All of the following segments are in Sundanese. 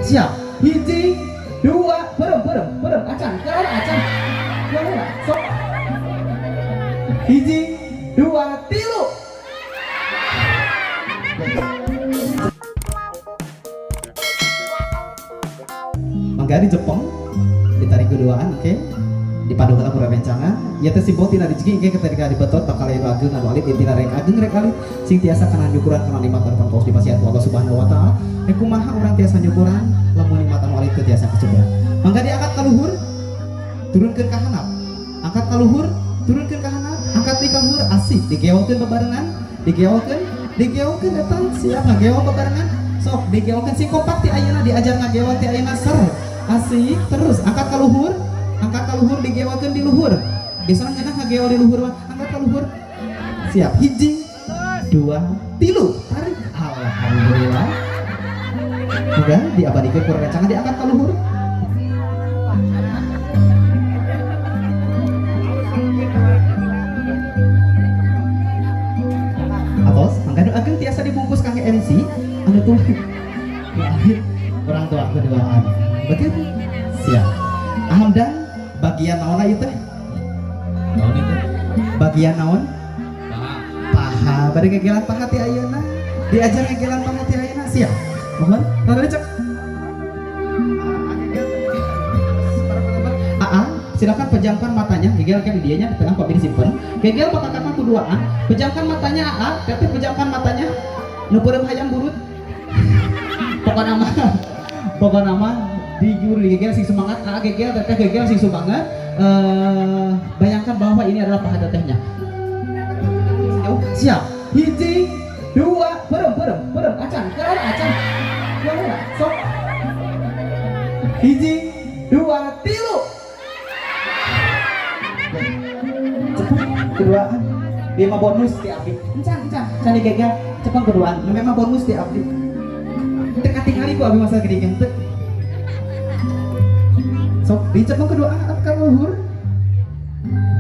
Siap. Hiji, dua, berem, berem, berem, acan, kelar acan. Kelar, sok. Hiji, dua, tilu. Mangga di Jepang ditarik keduaan, oke. Dipadu heula ku rerencangan. Ieu teh simbol tina rezeki engke ketika dibetot bakal aya ageng anu alit, intina rek ageng rek alit sing tiasa kana nyukuran kana nikmat anu tos dipasihan ku Allah Subhanahu wa taala. Rek kumaha urang tiasa nyukuran lamun nikmat anu alit teu tiasa kasyukuran. Mangga diangkat ka luhur, turunkeun ka handap. Angkat ka luhur, turunkeun ka handap, angkat di ka luhur, asik digeolkeun bebarengan, digeolkeun, digeolkeun datang siap ngageol bebarengan. Sok digeolkeun sing kompak ti ayeuna, diajar ngageol ti ayeuna ser. Asik terus angkat ka luhur, angkat ka luhur, digeolkeun di luhur. Biasana ngeunah ngageol di luhur mah, angkat ka luhur. Siap, hiji, dua, tilu, tarik. Alhamdulillah. Udah diabadikeun ku rerencangan, diangkat ka luhur. Atos, mangga nu ageng tiasa dibungkus kangge MC anu tuh orang tua keduaan. Betul? Siap. Alhamdulillah, bagian naon ieu teh? Naon itu? Bagian naon? Paha. Paha. Bade ngegelan paha ti ayeuna. Diajar ngegelan paha ti ayeuna, siap. Mohon, rada cek. Aa, silakan pejamkan matanya. Gegel kan di dianya di tengah kok disimpen. Gegel bakal kakak kuduaan. Pejamkan matanya Aa, teteh pejamkan matanya. Nu peureum hayang burut. Pokokna mah, pokokna mah di gegel sing semangat, Aa gegel, teteh gegel sing semangat. Bayangkan bahwa ini adalah paha tetehnya. Siap. Hiji, dua, berem, berem, berem, acan, kelar acan. Kelar, sok. Hiji, dua, tilu. Cepet keduaan. Dia mah bonus ti abdi. Encan, encan, encan digegel. Cepet keduaan. Memang bonus ti abdi. Teu katingali ku abdi masa gede teu. Sok dicepeng keduaan ka luhur.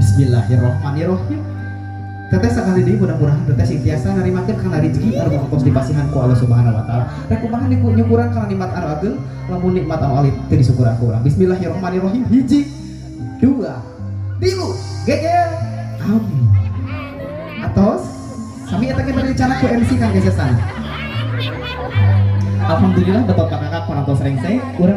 Bismillahirrahmanirrahim. Teteh sakali deui mudah-mudahan teteh sing tiasa narimakeun kana rezeki anu tos dipasihan ku Allah Subhanahu wa taala. Rek kumaha niku nyukuran kana nikmat anu ageng lamun nikmat anu alit teu disukuran ku urang. Bismillahirrahmanirrahim. Hiji, dua, tilu, gegel. Amin. Atos sami eta ge berencana ku MC Kang Gesesana. Alhamdulillah betot kakak parantos rengse urang.